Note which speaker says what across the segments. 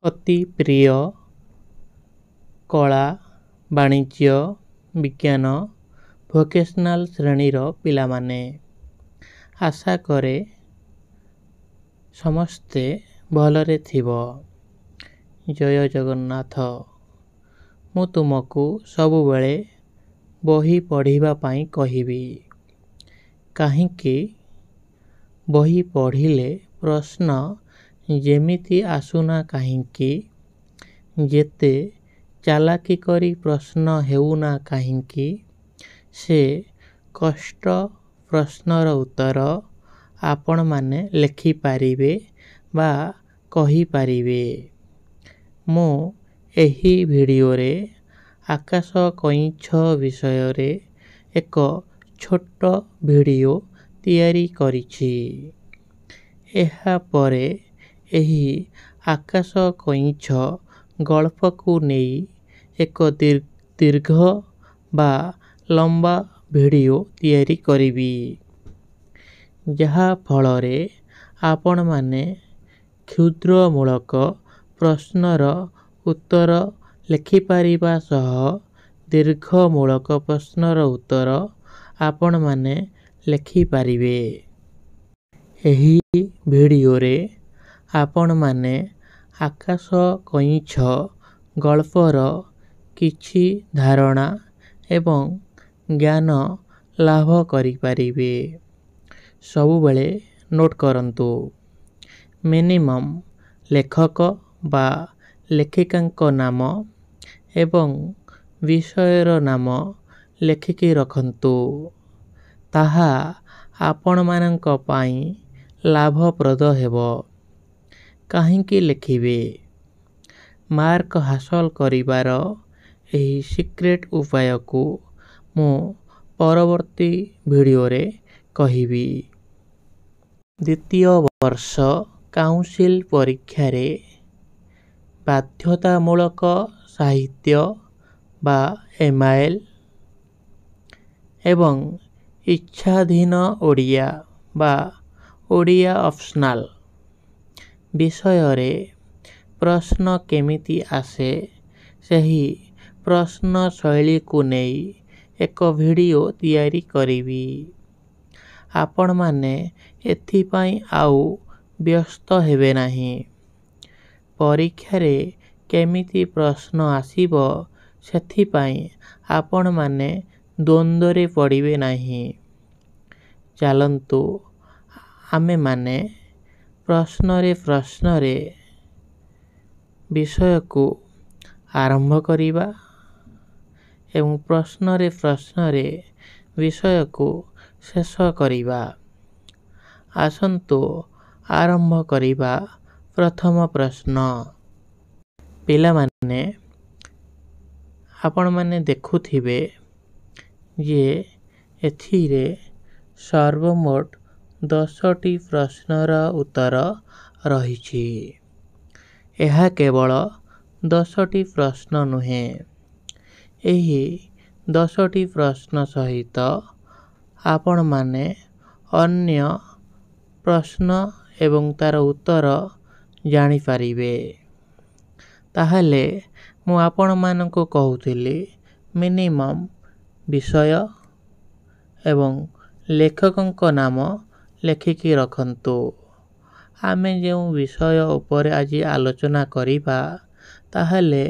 Speaker 1: ଅତି ପ୍ରିୟ କଳା, ବାଣିଜ୍ୟ, ବିଜ୍ଞାନ, ଭୋକେସନାଲ୍ ଶ୍ରେଣୀର ପିଲାମାନେ, ଆଶା କରେ ସମସ୍ତେ ଭଲରେ ଥିବ। ଜୟ ଜଗନ୍ନାଥ। ମୁଁ ତୁମକୁ ସବୁବେଳେ ବହି ପଢ଼ିବା ପାଇଁ କହିବି, କାହିଁକି ବହି ପଢ଼ିଲେ ପ୍ରଶ୍ନ ଯେମିତି ଆସୁନା କାହିଁକି, ଯେତେ ଚାଲାକି କରି ପ୍ରଶ୍ନ ହେଉନା କାହିଁକି, ସେ କଷ୍ଟ ପ୍ରଶ୍ନର ଉତ୍ତର ଆପଣମାନେ ଲେଖିପାରିବେ ବା କହିପାରିବେ। ମୁଁ ଏହି ଭିଡ଼ିଓରେ ଆକାଶ କଇଁଛ ବିଷୟରେ ଏକ ଛୋଟ ଭିଡ଼ିଓ ତିଆରି କରିଛି। ଏହାପରେ ଏହି ଆକାଶ କଇଁଛ ଗଳ୍ପକୁ ନେଇ ଏକ ଦୀର୍ଘ ବା ଲମ୍ବା ଭିଡ଼ିଓ ତିଆରି କରିବି, ଯାହାଫଳରେ ଆପଣମାନେ କ୍ଷୁଦ୍ରମୂଳକ ପ୍ରଶ୍ନର ଉତ୍ତର ଲେଖିପାରିବା ସହ ଦୀର୍ଘମୂଳକ ପ୍ରଶ୍ନର ଉତ୍ତର ଆପଣମାନେ ଲେଖିପାରିବେ। ଏହି ଭିଡ଼ିଓରେ ଆପଣମାନେ ଆକାଶ କଇଁଛ ଗଳ୍ପର କିଛି ଧାରଣା ଏବଂ ଜ୍ଞାନ ଲାଭ କରିପାରିବେ। ସବୁବେଳେ ନୋଟ୍ କରନ୍ତୁ, ମିନିମମ୍ ଲେଖକ ବା ଲେଖିକାଙ୍କ ନାମ ଏବଂ ବିଷୟର ନାମ ଲେଖିକି ରଖନ୍ତୁ, ତାହା ଆପଣମାନଙ୍କ ପାଇଁ ଲାଭପ୍ରଦ ହେବ। କାହିଁକି ଲେଖିବେ? ମାର୍କ ହାସଲ କରିବାର ଏହି ସିକ୍ରେଟ୍ ଉପାୟକୁ ମୁଁ ପରବର୍ତ୍ତୀ ଭିଡ଼ିଓରେ କହିବି। ଦ୍ୱିତୀୟ ବର୍ଷ କାଉନସିଲ୍ ପରୀକ୍ଷାରେ ବାଧ୍ୟତାମୂଳକ ସାହିତ୍ୟ ବା ଏମ୍ଆଇଏଲ୍ ଏବଂ ଇଚ୍ଛାଧୀନ ଓଡ଼ିଆ ବା ଓଡ଼ିଆ ଅପସନାଲ୍ ବିଷୟରେ ପ୍ରଶ୍ନ କେମିତି ଆସେ, ସେହି ପ୍ରଶ୍ନ ଶୈଳୀକୁ ନେଇ ଏକ ଭିଡ଼ିଓ ତିଆରି କରିବି। ଆପଣମାନେ ଏଥିପାଇଁ ଆଉ ବ୍ୟସ୍ତ ହେବେ ନାହିଁ। ପରୀକ୍ଷାରେ କେମିତି ପ୍ରଶ୍ନ ଆସିବ ସେଥିପାଇଁ ଆପଣମାନେ ଦ୍ୱନ୍ଦ୍ୱରେ ପଡ଼ିବେ ନାହିଁ। ଚାଲନ୍ତୁ ଆମେମାନେ ପ୍ରଶ୍ନରେ ପ୍ରଶ୍ନରେ ବିଷୟକୁ ଆରମ୍ଭ କରିବା ଏବଂ ପ୍ରଶ୍ନରେ ପ୍ରଶ୍ନରେ ବିଷୟକୁ ଶେଷ କରିବା। ଆସନ୍ତୁ ଆରମ୍ଭ କରିବା ପ୍ରଥମ ପ୍ରଶ୍ନ। ପିଲାମାନେ, ଆପଣମାନେ ଦେଖୁଥିବେ ଯେ ଏଥିରେ ସର୍ବମୋଟ 10ଟି ପ୍ରଶ୍ନର ଉତ୍ତର ରହିଛି। ଏହା କେବଳ 10ଟି ପ୍ରଶ୍ନ ନୁହେଁ, ଏହି 10ଟି ପ୍ରଶ୍ନ ସହିତ ଆପଣମାନେ ଅନ୍ୟ ପ୍ରଶ୍ନ ଏବଂ ତାର ଉତ୍ତର ଜାଣିପାରିବେ। ତାହେଲେ ମୁଁ ଆପଣମାନଙ୍କୁ କହୁଥିଲି, ମିନିମମ୍ ବିଷୟ ଏବଂ ଲେଖକଙ୍କ ନାମ ଲେଖିକି ରଖନ୍ତୁ। ଆମେ ଯେଉଁ ବିଷୟ ଉପରେ ଆଜି ଆଲୋଚନା କରିବା, ତାହେଲେ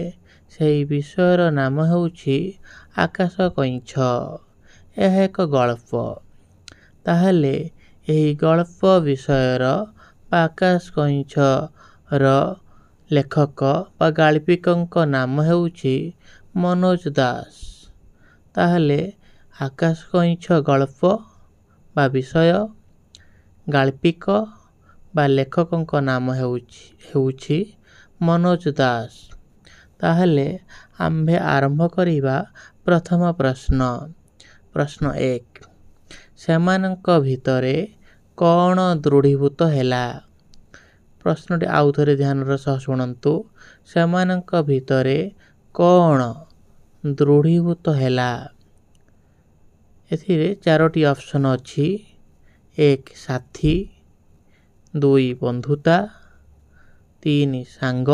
Speaker 1: ସେହି ବିଷୟର ନାମ ହେଉଛି ଆକାଶ କଇଁଛ। ଏହା ଏକ ଗଳ୍ପ। ତାହେଲେ ଏହି ଗଳ୍ପ ବିଷୟର ବା ଆକାଶ କଇଁଛର ଲେଖକ ବା ଗାଳ୍ପିକଙ୍କ ନାମ ହେଉଛି ମନୋଜ ଦାସ। ତାହେଲେ ଆକାଶ କଇଁଛ ଗଳ୍ପ ବା ବିଷୟ, ଗାଳ୍ପିକ ବା ଲେଖକଙ୍କ ନାମ ହେଉଛି ମନୋଜ ଦାସ। ତାହେଲେ ଆମ୍ଭେ ଆରମ୍ଭ କରିବା ପ୍ରଥମ ପ୍ରଶ୍ନ। ପ୍ରଶ୍ନ 1, ସେମାନଙ୍କ ଭିତରେ କ'ଣ ଦୃଢ଼ୀଭୂତ ହେଲା? ପ୍ରଶ୍ନଟି ଆଉ ଥରେ ଧ୍ୟାନର ସହ ଶୁଣନ୍ତୁ। ସେମାନଙ୍କ ଭିତରେ କ'ଣ ଦୃଢ଼ୀଭୂତ ହେଲା? ଏଥିରେ 4ଟି ଅପସନ୍ ଅଛି। 1 ସାଥୀ, 2 ବନ୍ଧୁତା, 3 ସାଙ୍ଗ,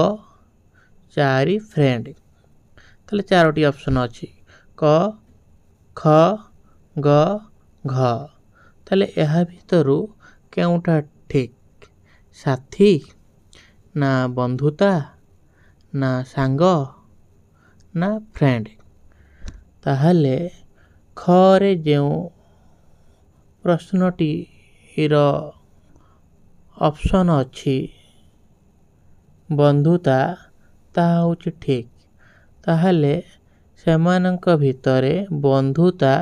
Speaker 1: 4 ଫ୍ରେଣ୍ଡ। ତାହେଲେ 4ଟି ଅପସନ୍ ଅଛି, କ, ଖ, ଗ, ଘ। ତାହେଲେ ଏହା ଭିତରୁ କେଉଁଟା ଠିକ୍? ସାଥୀ ନା ବନ୍ଧୁତା ନା ସାଙ୍ଗ ନା ଫ୍ରେଣ୍ଡ? ତାହେଲେ ଖରେ ଯେଉଁ ପ୍ରଶ୍ନଟିର ଅପସନ୍ ଅଛି ବନ୍ଧୁତା, ତାହା ହେଉଛି ଠିକ୍। ତାହେଲେ ସେମାନଙ୍କ ଭିତରେ ବନ୍ଧୁତା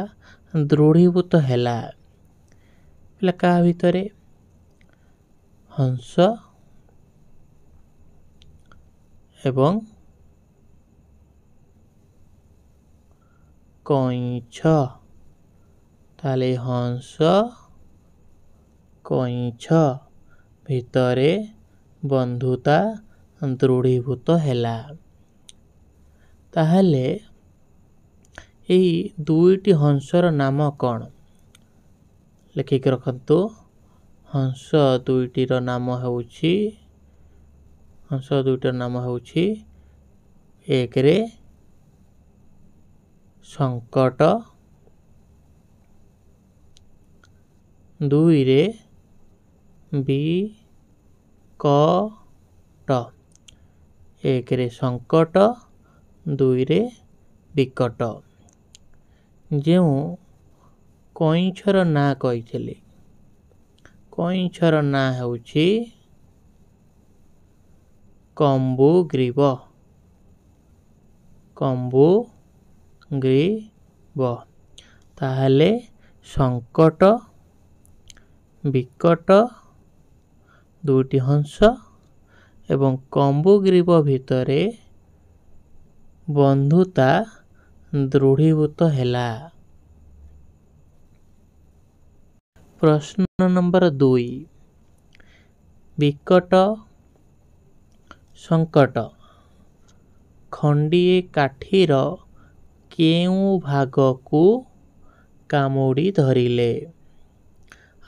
Speaker 1: ଦୃଢ଼ୀଭୂତ ହେଲା। ହେଲେ କାହା ଭିତରେ? ହଂସ ଏବଂ କଇଁଛ। ତାହେଲେ ହଂସ କଇଁଛ ଭିତରେ ବନ୍ଧୁତା ଦୃଢ଼ୀଭୂତ ହେଲା। ତାହେଲେ ଏଇ 2ଟି ହଂସର ନାମ କ'ଣ? ଲେଖିକି ରଖନ୍ତୁ। ହଂସ ଦୁଇଟିର ନାମ ହେଉଛି, ହଂସ ଦୁଇଟିର ନାମ ହେଉଛି 1ରେ ସଙ୍କଟ, 2ରେ ବିକଟ। 1ରେ ସଙ୍କଟ, 2ରେ ବିକଟ। ଯେଉଁ କଇଁଛର ନାଁ କହିଥିଲି, କଇଁଛର ନାଁ ହେଉଛି କମ୍ବୁଗ୍ରୀବ। କମ୍ବୁଗ୍ରୀବ। ତାହେଲେ ସଙ୍କଟ ବିକଟ 2ଟି ହଂସ ଏବଂ କମ୍ବୁଗ୍ରୀବ ଭିତରେ ବନ୍ଧୁତା ଦୃଢ଼ୀଭୂତ ହେଲା। ପ୍ରଶ୍ନ ନମ୍ବର 2, ବିକଟ ସଙ୍କଟ ଖଣ୍ଡିଏ କାଠିର କେଉଁ ଭାଗକୁ କାମୁଡ଼ି ଧରିଲେ?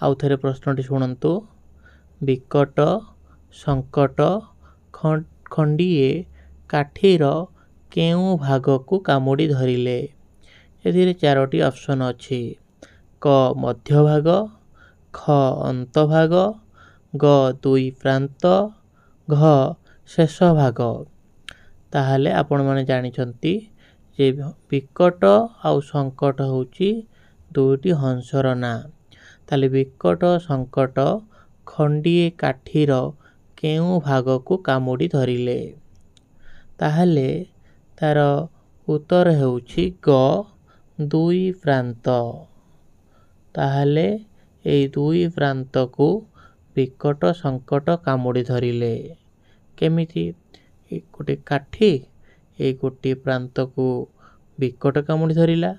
Speaker 1: ଆଉ ଥରେ ପ୍ରଶ୍ନଟି ଶୁଣନ୍ତୁ। ବିକଟ ସଙ୍କଟ ଖଣ୍ଡିଏ କାଠିର କେଉଁ ଭାଗକୁ କାମୁଡ଼ି ଧରିଲେ? ଏଥିରେ 4ଟି ଅପସନ୍ ଅଛି, କ ମଧ୍ୟଭାଗ, ଖ ଅନ୍ତଭାଗ, ଗ ଦୁଇ ପ୍ରାନ୍ତ, ଘ ଶେଷ ଭାଗ। ତାହେଲେ ଆପଣମାନେ ଜାଣିଛନ୍ତି ଯେ ବିକଟ ଆଉ ସଙ୍କଟ ହେଉଛି 2ଟି ହଂସର ନାଁ। ତାହେଲେ ବିକଟ ସଙ୍କଟ ଖଣ୍ଡିଏ କାଠିର କେଉଁ ଭାଗକୁ କାମୁଡ଼ି ଧରିଲେ? ତାହେଲେ ତାର ଉତ୍ତର ହେଉଛି ଗ ଦୁଇ ପ୍ରାନ୍ତ। ତାହେଲେ ଏଇ ଦୁଇ ପ୍ରାନ୍ତକୁ ବିକଟ ସଙ୍କଟ କାମୁଡ଼ି ଧରିଲେ। କେମିତି? ଗୋଟେ କାଠି, ଏଇ ଗୋଟିଏ ପ୍ରାନ୍ତକୁ ବିକଟ କାମୁଡ଼ି ଧରିଲା,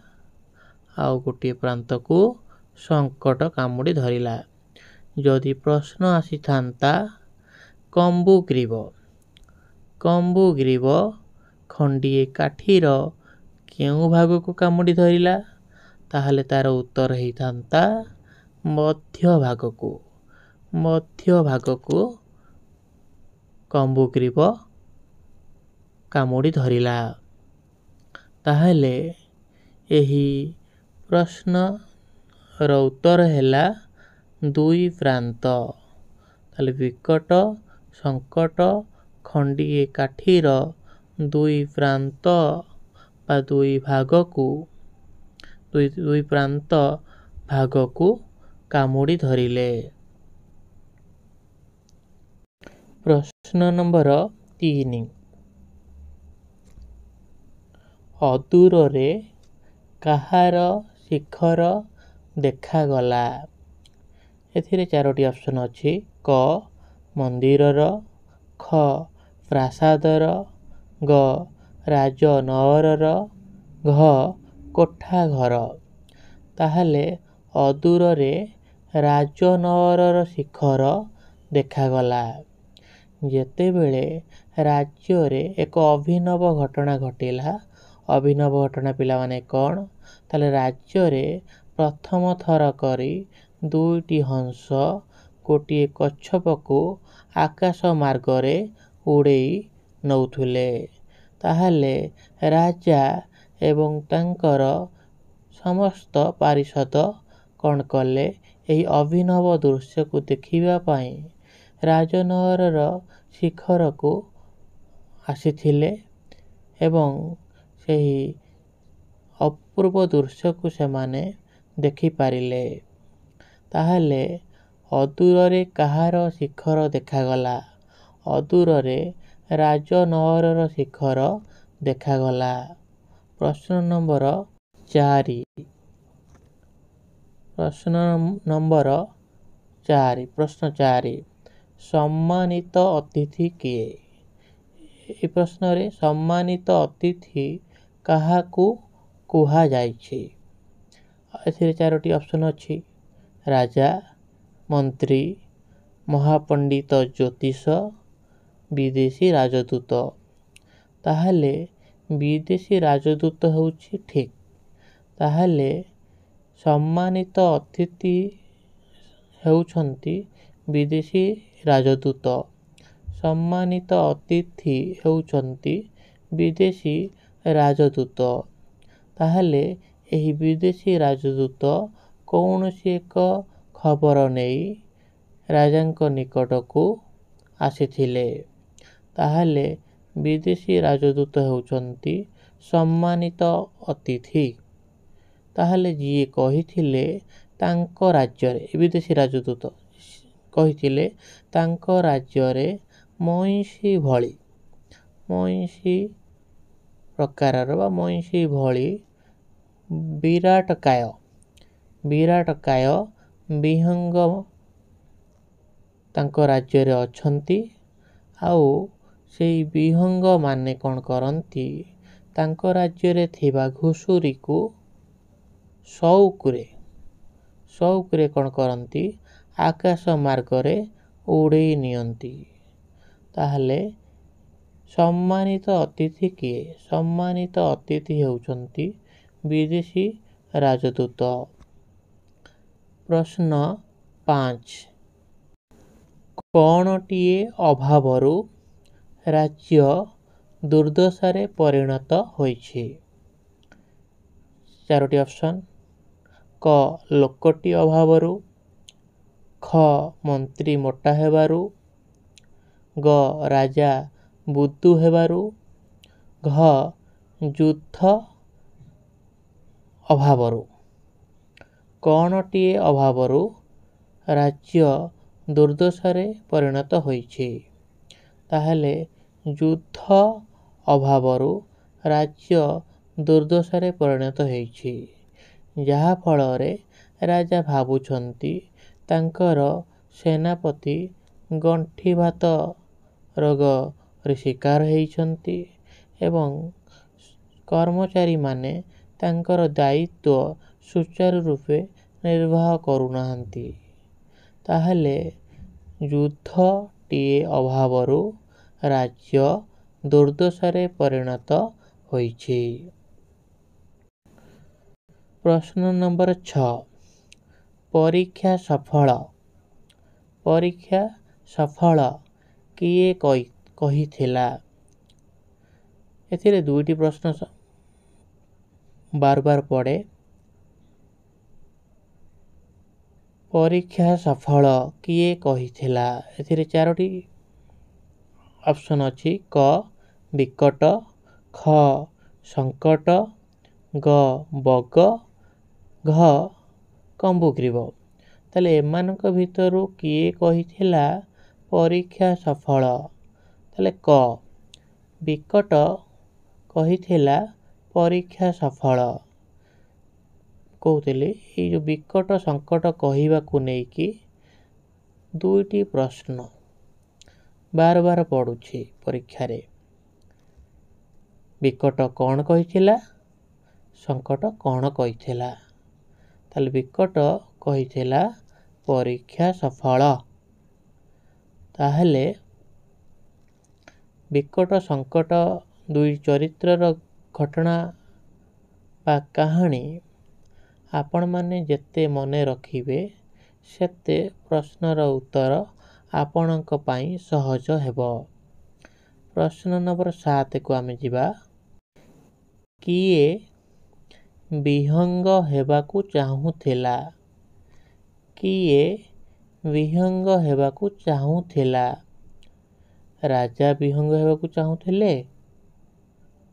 Speaker 1: ଆଉ ଗୋଟିଏ ପ୍ରାନ୍ତକୁ ସଙ୍କଟ କାମୁଡ଼ି ଧରିଲା। ଯଦି ପ୍ରଶ୍ନ ଆସିଥାନ୍ତା କମ୍ବୁଗ୍ରୀବ, କମ୍ବୁଗ୍ରୀବ ଖଣ୍ଡିଏ କାଠିର କେଉଁ ଭାଗକୁ କାମୁଡ଼ି ଧରିଲା, ତାହେଲେ ତାର ଉତ୍ତର ହେଇଥାନ୍ତା ମଧ୍ୟଭାଗକୁ। ମଧ୍ୟଭାଗକୁ କମ୍ବୁଗ୍ରୀବ କାମୁଡ଼ି ଧରିଲା। ତାହେଲେ ଏହି ପ୍ରଶ୍ନର ଉତ୍ତର ହେଲା ଦୁଇ ପ୍ରାନ୍ତ। ତାହେଲେ ବିକଟ ସଙ୍କଟ ଖଣ୍ଡିଏ କାଠିର ଦୁଇ ପ୍ରାନ୍ତ ବା ଦୁଇ ଭାଗକୁ, ଦୁଇ ପ୍ରାନ୍ତ ଭାଗକୁ କାମୁଡ଼ି ଧରିଲେ। ପ୍ରଶ୍ନ ନମ୍ବର 3, ଅଦୂରରେ କାହାର ଶିଖର ଦେଖାଗଲା? ଏଥିରେ 4ଟି ଅପସନ୍ ଅଛି, କ ମନ୍ଦିରର, ଖ ପ୍ରାସାଦର, ଗ ରାଜନଅରର, ଘ କୋଠାଘର। ତାହେଲେ ଅଦୂରରେ ରାଜନଅରର ଶିଖର ଦେଖାଗଲା। ଯେତେବେଳେ ରାଜ୍ୟରେ ଏକ ଅଭିନବ ଘଟଣା ଘଟିଲା। ଅଭିନବ ଘଟଣା ପିଲାମାନେ କ'ଣ? ତାହେଲେ ରାଜ୍ୟରେ ପ୍ରଥମ ଥର କରି 2ଟି ହଂସ ଗୋଟିଏ କଚ୍ଛପକୁ ଆକାଶ ମାର୍ଗରେ ଉଡ଼େଇ ନେଉଥିଲେ। ତାହେଲେ ରାଜା ଏବଂ ତାଙ୍କର ସମସ୍ତ ପାରିଷଦ କ'ଣ କଲେ? ଏହି ଅଭିନବ ଦୃଶ୍ୟକୁ ଦେଖିବା ପାଇଁ ରାଜନଅରର ଶିଖରକୁ ଆସିଥିଲେ ଏବଂ ସେହି ଅପୂର୍ବ ଦୃଶ୍ୟକୁ ସେମାନେ ଦେଖିପାରିଲେ। ତାହେଲେ ଅଦୂରରେ କାହାର ଶିଖର ଦେଖାଗଲା? ଅଦୂରରେ ରାଜନଅରର ଶିଖର ଦେଖାଗଲା। ପ୍ରଶ୍ନ ନମ୍ବର 4। ପ୍ରଶ୍ନ ନମ୍ବର 4, ପ୍ରଶ୍ନ 4, ସମ୍ମାନିତ ଅତିଥି କିଏ? ଏହି ପ୍ରଶ୍ନରେ ସମ୍ମାନିତ ଅତିଥି କାହାକୁ କୁହାଯାଇଛି? ଏଥିରେ 4ଟି ଅପସନ୍ ଅଛି, ରାଜା, ମନ୍ତ୍ରୀ, ମହାପଣ୍ଡିତ ଜ୍ୟୋତିଷ, ବିଦେଶୀ ରାଜଦୂତ। ତାହେଲେ ବିଦେଶୀ ରାଜଦୂତ ହେଉଛି ଠିକ୍। ତାହେଲେ ସମ୍ମାନିତ ଅତିଥି ହେଉଛନ୍ତି ବିଦେଶୀ ରାଜଦୂତ। ସମ୍ମାନିତ ଅତିଥି ହେଉଛନ୍ତି ବିଦେଶୀ ରାଜଦୂତ। ତାହେଲେ ଏହି ବିଦେଶୀ ରାଜଦୂତ କୌଣସି ଏକ ଖବର ନେଇ ରାଜାଙ୍କ ନିକଟକୁ ଆସିଥିଲେ। ତାହେଲେ ବିଦେଶୀ ରାଜଦୂତ ହେଉଛନ୍ତି ସମ୍ମାନିତ ଅତିଥି। ତାହେଲେ ଯିଏ କହିଥିଲେ ତାଙ୍କ ରାଜ୍ୟରେ, ବିଦେଶୀ ରାଜଦୂତ କହିଥିଲେ ତାଙ୍କ ରାଜ୍ୟରେ ମଇଁଷି ଭଳି, ମଇଁଷି ପ୍ରକାରର ବା ମଇଁଷି ଭଳି ବିରାଟ କାୟ, ବିରାଟ କାୟ ବିହଙ୍ଗ ତାଙ୍କ ରାଜ୍ୟରେ ଅଛନ୍ତି। ଆଉ ସେଇ ବିହଙ୍ଗମାନେ କ'ଣ କରନ୍ତି? ତାଙ୍କ ରାଜ୍ୟରେ ଥିବା ଘୁଷୁରୀକୁ ସଉକରେ, ସଉକରେ କ'ଣ କରନ୍ତି? ଆକାଶ ମାର୍ଗରେ ଉଡ଼େଇ ନିଅନ୍ତି। ତାହେଲେ ସମ୍ମାନିତ ଅତିଥି କିଏ? ସମ୍ମାନିତ ଅତିଥି ହେଉଛନ୍ତି ବିଦେଶୀ ରାଜଦୂତ। ପ୍ରଶ୍ନ 5, କ'ଣଟିଏ ଅଭାବରୁ ରାଜ୍ୟ ଦୁର୍ଦ୍ଦଶାରେ ପରିଣତ ହୋଇଛି? 4ଟି ଅପସନ୍, କ ଲୋକଟି ଅଭାବରୁ, ଖ ମନ୍ତ୍ରୀ ମୋଟା ହେବାରୁ, ଗ ରାଜା ବୁଦୁ ହେବାରୁ, ଘ ଯୁଦ୍ଧ ଅଭାବରୁ। କ'ଣଟିଏ ଅଭାବରୁ ରାଜ୍ୟ ଦୁର୍ଦ୍ଦଶାରେ ପରିଣତ ହୋଇଛି? ତାହେଲେ ଯୁଦ୍ଧ ଅଭାବରୁ ରାଜ୍ୟ ଦୁର୍ଦ୍ଦଶାରେ ପରିଣତ ହୋଇଛି, ଯାହାଫଳରେ ରାଜା ଭାବୁଛନ୍ତି ତାଙ୍କର ସେନାପତି ଗଣ୍ଠିବାତ ରୋଗରେ ଶିକାର ହେଇଛନ୍ତି ଏବଂ କର୍ମଚାରୀମାନେ ତାଙ୍କର ଦାୟିତ୍ୱ ସୁଚାରୁ ରୂପେ ନିର୍ବାହ କରୁନାହାନ୍ତି। ତାହେଲେ ଯୁଦ୍ଧଟିଏ ଅଭାବରୁ ରାଜ୍ୟ ଦୁର୍ଦ୍ଦଶାରେ ପରିଣତ ହୋଇଛି। ପ୍ରଶ୍ନ ନମ୍ବର 6, ପରୀକ୍ଷା ସଫଳ, ପରୀକ୍ଷା ସଫଳ କିଏ କହିଥିଲା? ଏଥିରେ 2ଟି ପ୍ରଶ୍ନ ବାର ବାର ପଡ଼େ। ପରୀକ୍ଷା ସଫଳ କିଏ କହିଥିଲା? ଏଥିରେ 4ଟି ଅପସନ୍ ଅଛି, କ ବିକଟ, ଖ ସଙ୍କଟ, ଗ ବଗ, ଘ କମ୍ବୁଗ୍ରୀବ। ତାହେଲେ ଏମାନଙ୍କ ଭିତରୁ କିଏ କହିଥିଲା ପରୀକ୍ଷା ସଫଳ? ତାହେଲେ କ ବିକଟ କହିଥିଲା ପରୀକ୍ଷା ସଫଳ। କହୁଥିଲି ଏଇ ଯେଉଁ ବିକଟ ସଙ୍କଟ କହିବାକୁ ନେଇକି 2ଟି ପ୍ରଶ୍ନ ବାର ବାର ପଡ଼ୁଛି ପରୀକ୍ଷାରେ। ବିକଟ କ'ଣ କହିଥିଲା? ସଙ୍କଟ କ'ଣ କହିଥିଲା? ତାହେଲେ ବିକଟ କହିଥିଲା ପରୀକ୍ଷା ସଫଳ। ତାହେଲେ ବିକଟ ସଙ୍କଟ 2 ଚରିତ୍ରର ଘଟଣା ବା କାହାଣୀ ଆପଣମାନେ ଯେତେ ମନେ ରଖିବେ, ସେତେ ପ୍ରଶ୍ନର ଉତ୍ତର ଆପଣଙ୍କ ପାଇଁ ସହଜ ହେବ। ପ୍ରଶ୍ନ ନମ୍ବର 7କୁ ଆମେ ଯିବା। କିଏ ବିହଙ୍ଗ ହେବାକୁ ଚାହୁଁଥିଲା? କିଏ ବିହଙ୍ଗ ହେବାକୁ ଚାହୁଁଥିଲା? ରାଜା ବିହଙ୍ଗ ହେବାକୁ ଚାହୁଁଥିଲେ,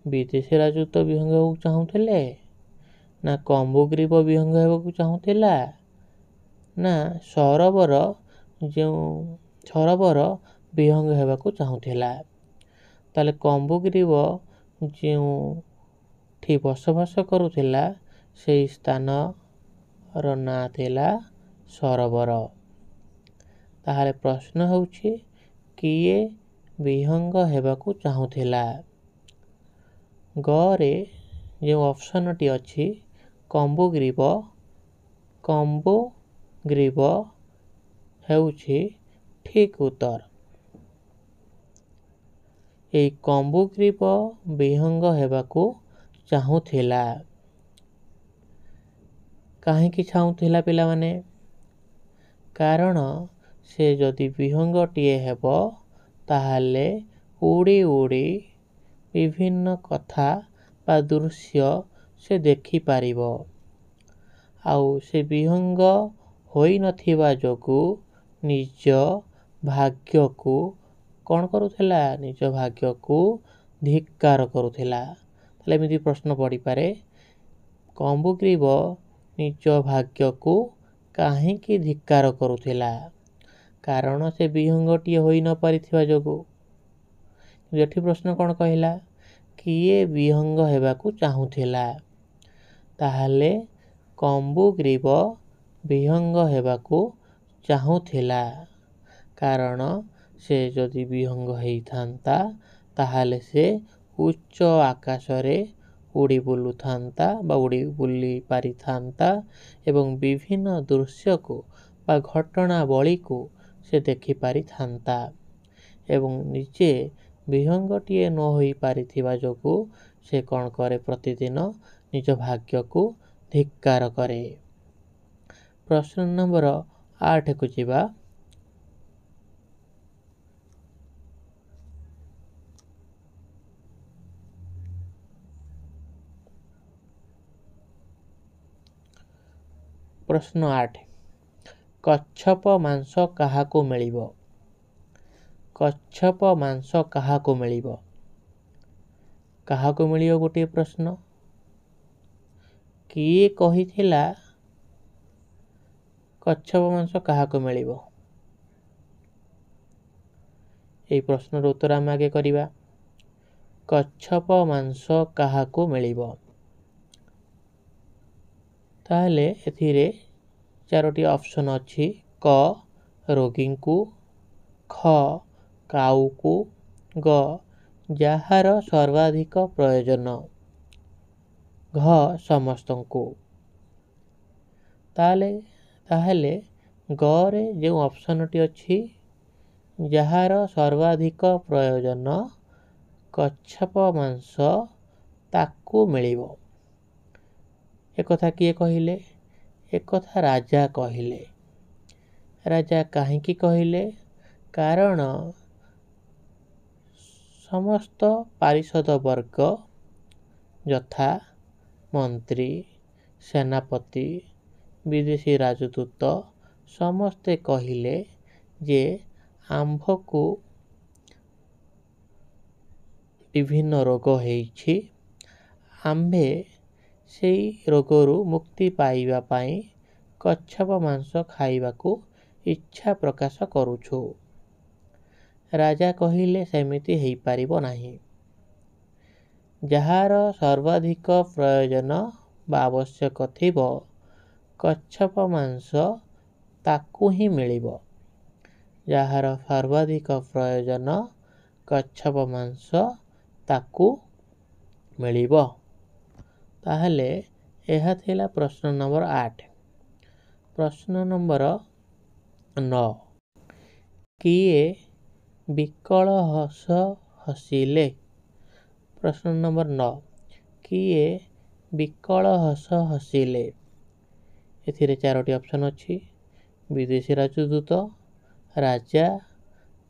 Speaker 1: ବିଦେଶୀ ରାଜଦୂତ ବିହଙ୍ଗ ହେବାକୁ ଚାହୁଁଥିଲେ, ନା କମ୍ବୁଗ୍ରୀବ ବିହଙ୍ଗ ହେବାକୁ ଚାହୁଁଥିଲା, ନା ସରୋବର, ଯେଉଁ ସରୋବର ବିହଙ୍ଗ ହେବାକୁ ଚାହୁଁଥିଲା? ତାହେଲେ କମ୍ବୁଗ୍ରୀବ ଯେଉଁଠି ବସବାସ କରୁଥିଲା, ସେଇ ସ୍ଥାନର ନାଁ ଥିଲା ସରୋବର। ତାହେଲେ ପ୍ରଶ୍ନ ହେଉଛି, କିଏ ବିହଙ୍ଗ ହେବାକୁ ଚାହୁଁଥିଲା? ଗରେ ଯେଉଁ ଅପସନ୍ଟି ଅଛି କମ୍ବୁଗ୍ରୀବ, କମ୍ବୁଗ୍ରୀବ ହେଉଛି ଠିକ୍ ଉତ୍ତର। ଏଇ କମ୍ବୁଗ୍ରୀବ ବିହଙ୍ଗ ହେବାକୁ ଚାହୁଁଥିଲା। କାହିଁକି ଚାହୁଁଥିଲା ପିଲାମାନେ? କାରଣ ସେ ଯଦି ବିହଙ୍ଗଟିଏ ହେବ, ତାହେଲେ ଉଡ଼ି ଉଡ଼ି ବିଭିନ୍ନ କଥା ବା ଦୃଶ୍ୟ ସେ ଦେଖିପାରିବ। ଆଉ ସେ ବିହଙ୍ଗ ହୋଇନଥିବା ଯୋଗୁଁ ନିଜ ଭାଗ୍ୟକୁ କ'ଣ କରୁଥିଲା? ନିଜ ଭାଗ୍ୟକୁ ଧିକ୍କାର କରୁଥିଲା। ତାହେଲେ ଏମିତି ପ୍ରଶ୍ନ ପଡ଼ିପାରେ, କମ୍ବୁଗ୍ରୀବ ନିଜ ଭାଗ୍ୟକୁ କାହିଁକି ଧିକ୍କାର କରୁଥିଲା? କାରଣ ସେ ବିହଙ୍ଗଟିଏ ହୋଇ ନପାରିଥିବା ଯୋଗୁଁ। ଏଠି ପ୍ରଶ୍ନ କ'ଣ କହିଲା? କିଏ ବିହଙ୍ଗ ହେବାକୁ ଚାହୁଁଥିଲା? ତାହେଲେ କମ୍ବୁଗ୍ରୀବ ବିହଙ୍ଗ ହେବାକୁ ଚାହୁଁଥିଲା, କାରଣ ସେ ଯଦି ବିହଙ୍ଗ ହେଇଥାନ୍ତା, ତାହେଲେ ସେ ଉଚ୍ଚ ଆକାଶରେ ଉଡ଼ି ବୁଲୁଥାନ୍ତା ବା ଉଡ଼ି ବୁଲି ପାରିଥାନ୍ତା ଏବଂ ବିଭିନ୍ନ ଦୃଶ୍ୟକୁ ବା ଘଟଣାବଳୀକୁ ସେ ଦେଖିପାରିଥାନ୍ତା। ଏବଂ ନିଜେ ବିହଙ୍ଗଟିଏ ନ ହୋଇପାରିଥିବା ଯୋଗୁଁ ସେ କ'ଣ କରେ? ପ୍ରତିଦିନ ନିଜ ଭାଗ୍ୟକୁ ଧିକ୍କାର କରେ। ପ୍ରଶ୍ନ ନମ୍ବର 8କୁ ଯିବା। ପ୍ରଶ୍ନ 8, କଚ୍ଛପ ମାଂସ କାହାକୁ ମିଳିବ? କଚ୍ଛପ ମାଂସ କାହାକୁ ମିଳିବ? କାହାକୁ ମିଳିବ? ଗୋଟିଏ ପ୍ରଶ୍ନ, କିଏ କହିଥିଲା କଚ୍ଛପ ମାଂସ କାହାକୁ ମିଳିବ? ଏହି ପ୍ରଶ୍ନର ଉତ୍ତର ଆମେ ଆଗେ କରିବା। କଚ୍ଛପ ମାଂସ କାହାକୁ ମିଳିବ? ତାହେଲେ ଏଥିରେ 4ଟି ଅପସନ୍ ଅଛି। କ ରୋଗୀଙ୍କୁ, ଖ କାଉକୁ, ଗ ଯାହାର ସର୍ବାଧିକ ପ୍ରୟୋଜନ, ଘ ସମସ୍ତଙ୍କୁ। ତାହେଲେ ଗରେ ଯେଉଁ ଅପସନ୍ଟି ଅଛି, ଯାହାର ସର୍ବାଧିକ ପ୍ରୟୋଜନ କଚ୍ଛପ ମାଂସ ତାକୁ ମିଳିବ। ଏକଥା କିଏ କହିଲେ? ଏକଥା ରାଜା କହିଲେ। ରାଜା କାହିଁକି କହିଲେ? କାରଣ ସମସ୍ତ ପାରିଷଦ ବର୍ଗ ଯଥା ମନ୍ତ୍ରୀ, ସେନାପତି, ବିଦେଶୀ ରାଜଦୂତ ସମସ୍ତେ କହିଲେ ଯେ ଆମ୍ଭକୁ ବିଭିନ୍ନ ରୋଗ ହେଇଛି, ଆମ୍ଭେ ସେଇ ରୋଗରୁ ମୁକ୍ତି ପାଇବା ପାଇଁ କଚ୍ଛପ ମାଂସ ଖାଇବାକୁ ଇଚ୍ଛା ପ୍ରକାଶ କରୁଛୁ। ରାଜା କହିଲେ ସେମିତି ହେଇପାରିବ ନାହିଁ, ଯାହାର ସର୍ବାଧିକ ପ୍ରୟୋଜନ ବା ଆବଶ୍ୟକ ଥିବ କଚ୍ଛପ ମାଂସ ତାକୁ ହିଁ ମିଳିବ। ଯାହାର ସର୍ବାଧିକ ପ୍ରୟୋଜନ କଚ୍ଛପ ମାଂସ ତାକୁ ମିଳିବ। ତାହେଲେ ଏହା ଥିଲା ପ୍ରଶ୍ନ ନମ୍ବର 8। ପ୍ରଶ୍ନ ନମ୍ବର 9, କିଏ ବିକଳ ହସ ହସିଲେ? ପ୍ରଶ୍ନ ନମ୍ବର 9, କିଏ ବିକଳ ହସ ହସିଲେ? ଏଥିରେ 4ଟି ଅପସନ୍ ଅଛି। ବିଦେଶୀ ରାଜଦୂତ, ରାଜା,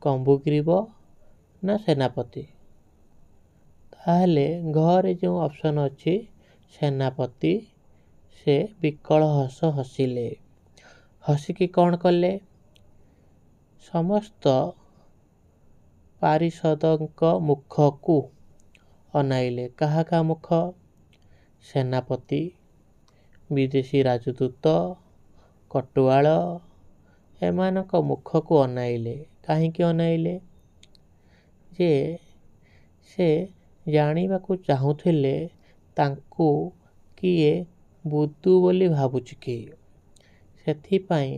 Speaker 1: କମ୍ବୁଗ୍ରୀବ ନା ସେନାପତି? ତାହେଲେ ଘରେ ଯେଉଁ ଅପସନ୍ ଅଛି ସେନାପତି, ସେ ବିକଳ ହସ ହସିଲେ। ହସିକି କ'ଣ କଲେ? ସମସ୍ତ ପାରିଷଦଙ୍କ ମୁଖକୁ ଅନାଇଲେ। କାହା କାହା ମୁଖ? ସେନାପତି, ବିଦେଶୀ ରାଜଦୂତ, କଟୁଆଳ, ଏମାନଙ୍କ ମୁଖକୁ ଅନାଇଲେ। କାହିଁକି ଅନାଇଲେ? ଯେ ସେ ଜାଣିବାକୁ ଚାହୁଁଥିଲେ ତାଙ୍କୁ କିଏ ବୁଦୁ ବୋଲି ଭାବୁଛି କି। ସେଥିପାଇଁ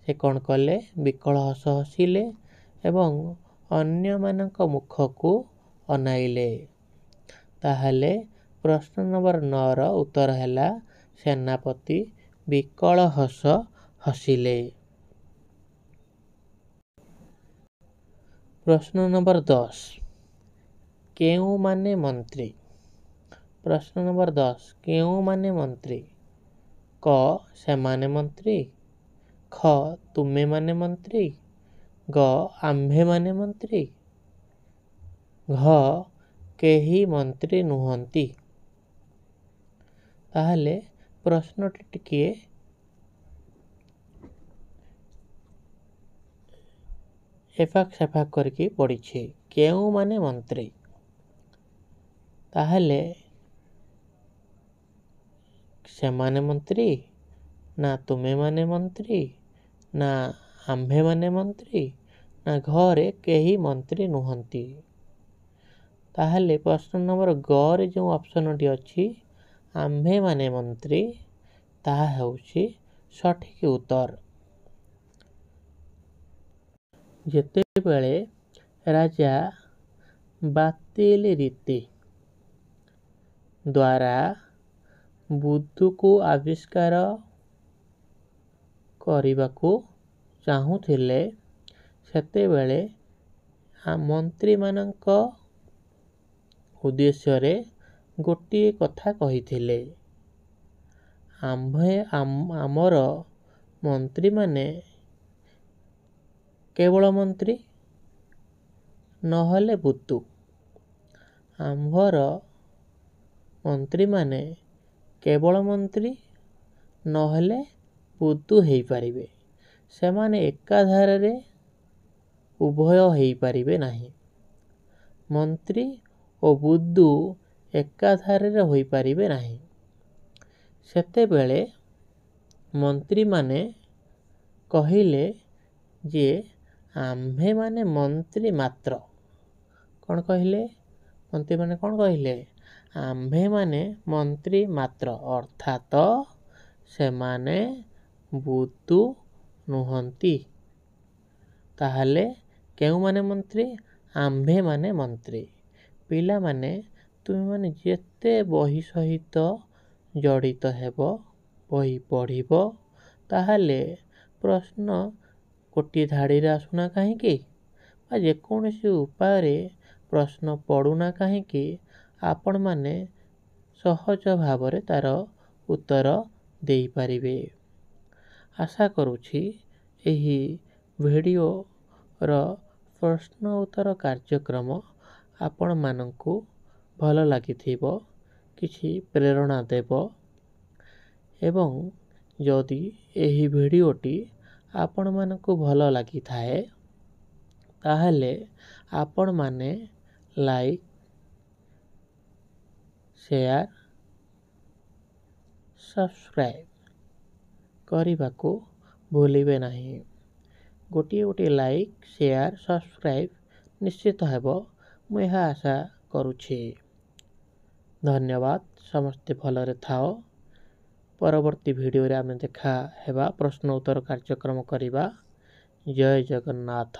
Speaker 1: ସେ କ'ଣ କଲେ? ବିକଳ ହସ ହସିଲେ ଏବଂ ଅନ୍ୟମାନଙ୍କ ମୁଖକୁ ଅନାଇଲେ। ତାହେଲେ ପ୍ରଶ୍ନ ନମ୍ବର 9ର ଉତ୍ତର ହେଲା ସେନାପତି ବିକଳ ହସ ହସିଲେ। ପ୍ରଶ୍ନ ନମ୍ବର 10, କେଉଁମାନେ ମନ୍ତ୍ରୀ? ପ୍ରଶ୍ନ ନମ୍ବର 10, କେଉଁମାନେ ମନ୍ତ୍ରୀ? କ ସେମାନେ ମନ୍ତ୍ରୀ, ଖ ତୁମେମାନେ ମନ୍ତ୍ରୀ, ଗ ଆମ୍ଭେମାନେ ମନ୍ତ୍ରୀ, ଘ କେହି ମନ୍ତ୍ରୀ ନୁହନ୍ତି। ତାହେଲେ ପ୍ରଶ୍ନଟି ଟିକିଏ ଏଫାକ ସେଫାକ କରିକି ପଡ଼ିଛି। କେଉଁମାନେ ମନ୍ତ୍ରୀ? ତାହେଲେ ସେମାନେ ମନ୍ତ୍ରୀ ନା ତୁମେମାନେ ମନ୍ତ୍ରୀ ନା ଆମ୍ଭେମାନେ ମନ୍ତ୍ରୀ ନା ଘରେ କେହି ମନ୍ତ୍ରୀ ନୁହନ୍ତି? ତାହେଲେ ପ୍ରଶ୍ନ ନମ୍ବର ଗରେ ଯେଉଁ ଅପସନ୍ଟି ଅଛି ଆମ୍ଭେମାନେ ମନ୍ତ୍ରୀ, ତାହା ହେଉଛି ସଠିକ୍ ଉତ୍ତର। ଯେତେବେଳେ ରାଜା ବାତିଲ ରୀତି ଦ୍ୱାରା ବୁଦୁକୁ ଆବିଷ୍କାର କରିବାକୁ ଚାହୁଁଥିଲେ, ସେତେବେଳେ ମନ୍ତ୍ରୀମାନଙ୍କ ଉଦ୍ଦେଶ୍ୟରେ ଗୋଟିଏ କଥା କହିଥିଲେ, ଆମ୍ଭେ ଆମର ମନ୍ତ୍ରୀମାନେ କେବଳ ମନ୍ତ୍ରୀ ନହେଲେ ବୁଦୁ। ଆମ୍ଭର ମନ୍ତ୍ରୀମାନେ କେବଳ ମନ୍ତ୍ରୀ ନହେଲେ ବୁଦୁ ହେଇପାରିବେ, ସେମାନେ ଏକାଧାରରେ ଉଭୟ ହେଇପାରିବେ ନାହିଁ। ମନ୍ତ୍ରୀ ଓ ବୁଦୁ ଏକାଧାରରେ ହୋଇପାରିବେ ନାହିଁ। ସେତେବେଳେ ମନ୍ତ୍ରୀମାନେ କହିଲେ ଯେ ଆମ୍ଭେମାନେ ମନ୍ତ୍ରୀ ମାତ୍ର। କ'ଣ କହିଲେ? ମନ୍ତ୍ରୀମାନେ କ'ଣ କହିଲେ? ଆମ୍ଭେମାନେ ମନ୍ତ୍ରୀ ମାତ୍ର, ଅର୍ଥାତ ସେମାନେ ବୁଦୁ ନୁହନ୍ତି। ତାହେଲେ କେଉଁମାନେ ମନ୍ତ୍ରୀ? ଆମ୍ଭେମାନେ ମନ୍ତ୍ରୀ। ପିଲାମାନେ, ତୁମେମାନେ ଯେତେ ବହି ସହିତ ଜଡ଼ିତ ହେବ, ବହି ପଢ଼ିବ, ତାହେଲେ ପ୍ରଶ୍ନ ଗୋଟିଏ ଧାଡ଼ିରେ ଆସୁନା କାହିଁକି ବା ଯେକୌଣସି ଉପାୟରେ ପ୍ରଶ୍ନ ପଡ଼ୁନା କାହିଁକି, ଆପଣମାନେ ସହଜ ଭାବରେ ତା'ର ଉତ୍ତର ଦେଇପାରିବେ। ଆଶା କରୁଛି ଏହି ଭିଡ଼ିଓର ପ୍ରଶ୍ନ ଉତ୍ତର କାର୍ଯ୍ୟକ୍ରମ ଆପଣମାନଙ୍କୁ ଭଲ ଲାଗିଥିବ, କିଛି ପ୍ରେରଣା ଦେବ। ଏବଂ ଯଦି ଏହି ଭିଡ଼ିଓଟି ଆପଣମାନଙ୍କୁ ଭଲ ଲାଗିଥାଏ, ତାହେଲେ ଆପଣମାନେ ଲାଇକ୍, ସେୟାର, ସବସ୍କ୍ରାଇବ୍ କରିବାକୁ ଭୁଲିବେ ନାହିଁ। ଗୋଟିଏ ଗୋଟିଏ ଲାଇକ୍, ସେୟାର, ସବସ୍କ୍ରାଇବ୍ ନିଶ୍ଚିତ ହେବ, ମୁଁ ଏହା ଆଶା କରୁଛି। ଧନ୍ୟବାଦ। ସମସ୍ତେ ଭଲରେ ଥାଅ। ପରବର୍ତ୍ତୀ ଭିଡ଼ିଓରେ ଆମେ ଦେଖା ହେବା, ପ୍ରଶ୍ନ ଉତ୍ତର କାର୍ଯ୍ୟକ୍ରମ କରିବା। ଜୟ ଜଗନ୍ନାଥ।